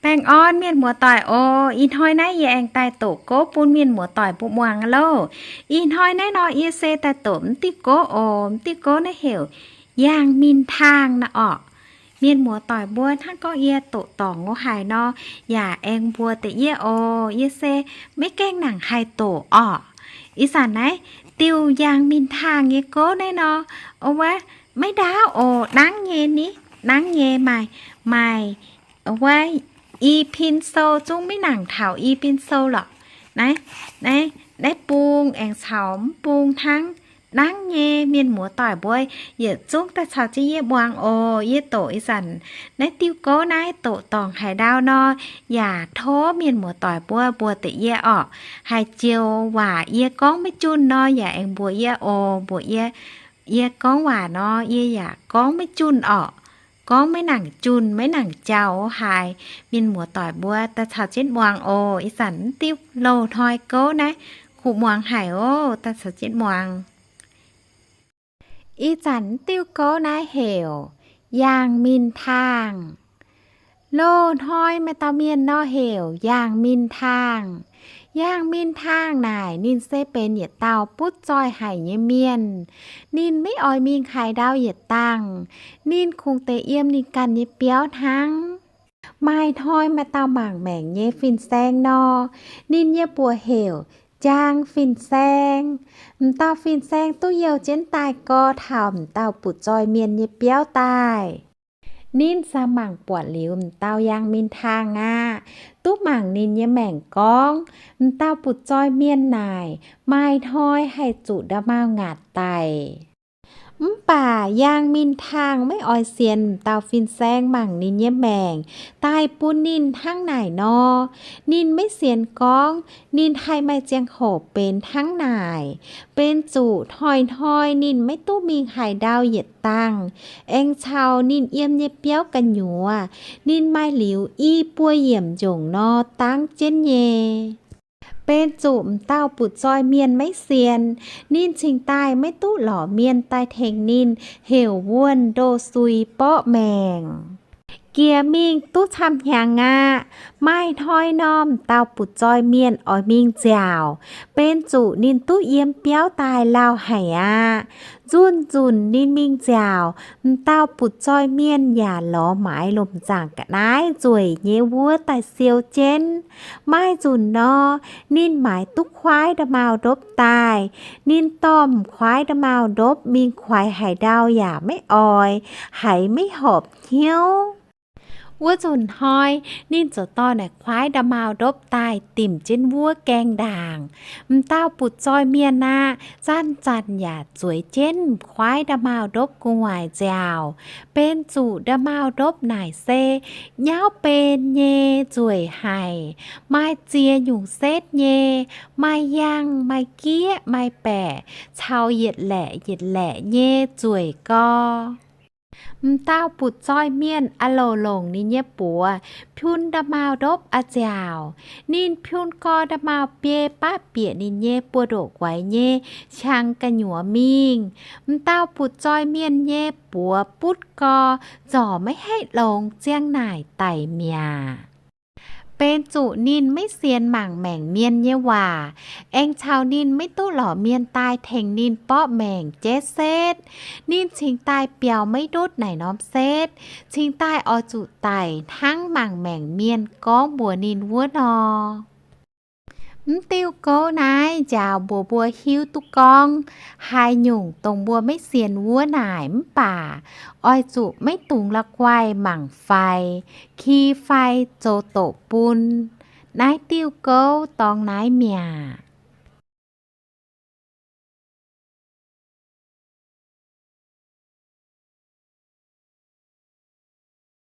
Baengh orn mienh muoz-doic oc. Ih hnoi naaiv yie aengx daaih doqc gouv bun mienh muoz-doic mbuo muangx loh. Ih hnoi naaiv nor yie se daaih doqc m'diuh gouv oc. M'diuh gouv naaiv heuc Yaangh Minh Taangh naaiv orqc. Mienh muoz-doic mbuo hnangv gorngv yie doqc dorngc wuov haic nor, yaac aengx mbuox deix yie oc. Yie se maiv gaengh nangc haih doqc orqc. Ih zanc naaiv diuh Yaangh Minh Taangh nyei gouv naaiv nor, wuov maiv ndaauv oc, nangv nyei ni, nangv nyei maaih, maaih wuov i pin sou zungv maiv nangc taux i pin sou lorqc. Naaiv, naaiv, naaiv bung aengx caux mv bung hnangv. Nangv nyei, mienh muoz-doic mbuo yietc zungv daaih caux jienv yie muangx oc. Yie doqc ih zanc naaiv diuh gouv naaiv doqc dorngc haaix ndau nor, yaac tov mienh muoz-doic mbuo mbuox deix yie orqc. Haaix joux waac yie gorngv maiv junh nor, yaac aengx mbuox yie oc. Mbuox yie, yie gorngv waac nor, yie yaac gorngv maiv junh orqc. Gorngv maiv nangc junh, maiv nangc jauv haaix, mienh muoz-doic mbuo daaih caux jienv muangx oc. Ih zanc m'diuh loz-hnoi gouv naaiv kuh muangx haic oc. Daaih caux jienv muangx. Ih zanc m'diuh gouv naaiv heuc Yaangh Minh Taangh. Loz-hnoi maaih dauh mienh nor heuc Yaangh Minh Taangh. Yaangh Minh Taangh naaic ninh se benx yietc dauh butv zoih haic nyei mienh. Ninh maiv oix mingh haaix ndau yietc dangh. Ninh kungx deix yiem ninh ganh nyei biauv hnangv. Maaih hnoi maaih dauh mangc maengc nyei fin-saeng nor, ninh nyei mbuox heuc Jaang Fin-Saeng. M'dauh fin-saeng duqv youh jienv daaih gor taux m'dauh butv zoih mienh nyei biauv daaih. Ninh samx mangc buatc liuz m'dauh Yaangh Minh Taangh aqv, duqv mangc ninh nyei maengc gorngv, m'dauh butv zoih mienh naaic maaih hnoi haih zuqc nda'maauh ngaatc daic. Mv baac Yaangh Minh Taangh maiv oix sienx m'dauh fin-saeng mangc ninh nyei maengc daaih bun ninh hnangv naaic nor. Ninh maiv sienx gorngv ninh haih maaih ziangh hoc benx hnangv naaic, benx zuqc hnoi-hnoi ninh maiv duqv mingh haaix ndau yietc dangh, aengx caux ninh yiem nyei biauv gu'nyuoz, ninh maaih liuz i buo yiemc njongc nor dangv jienv nyei. Benx zuqc m'dauh butv zoih mienh maiv sienx, ninh cingx daaih maiv duqv lorz mienh daaih tengx ninh heuc wuonh ndoh sui borqv maengc. Jiex mingh duqv camv hnyangx aqv. Maaih hnoi nor m'dauh butv zoih mienh oix mingh nziaauc, benx zuqc ninh duqv yiem biauv daaih lauh haic aqv. Nzunc-nzunc ninh mingh nziaauc, m'dauh butv zoih mienh yaac lorz maaiz lomc zaangc ga'naaiv nzueic nyei wuov daaih siou jienv. Maaih nzunc nor, ninh maaiz duqv kuaaiv nda'maauh ndopv daaih. Ninh dorh m'kuaaiv nda'maauh ndopv mingh kuaix haaix ndau yaac maiv oix, haiz maiv horpc hnyouv. Wuov nzunc hnoi, ninh ziouc dorh naaic kuaaiv nda'maauh ndopv daaih dimc jienv wuov gaengh ndaangc. M'dauh butv zoih mienh aqv, zanc-zanc yaac zueiz jienv m'kuaaiv nda'maauh ndopv gu'nguaaic nziaauc. Benx zuqc nda'maauh ndopv naaic se nyauv ben nyei nzueic haic, maaih ziex nyungc setv nyei, maaih yangh, maaih gieqv, maaih baeqc, caux yietc laeqc yietc laeqc nyei nzueic gau. M'dauh butv zoih mienh a'louc longc ninh nyei buoz piun nda'maauh ndopv a'nziaauc. Ninh piun gau nda'maauh biei baqv bieqc ninh nyei buoz-ndoqv guaix nyei qangx gu'nyuoz mingh. M'dauh butv zoih mienh nyei buoz butv gau, zorc maiv haih longx, ziang naaic daic mi'aqv. Benx zuqc ninh maiv sienx mangc maengc mienh nyei waac, aengx caux ninh maiv duqv lorz mienh daaih tengx ninh borqv maengc jaiv setv. Ninh cingx daaih biaux maiv ndutv naaic norm setv, cingx daaih oix zuqc daic hnangv mangc maengc mienh gorngv mbuox ninh wuov nor. Mv diuh gouv naaiv njaaux mbuox mbuo hiuv duqv gorngv, haaix nyungc dongh mbuo maiv sienx wuov naaic mv baac oix zuqc maiv dungx la'guaih mangc faix, ki faix zoux doqc bun. Naaiv diuh gouv dorngx naaiv mi'aqv.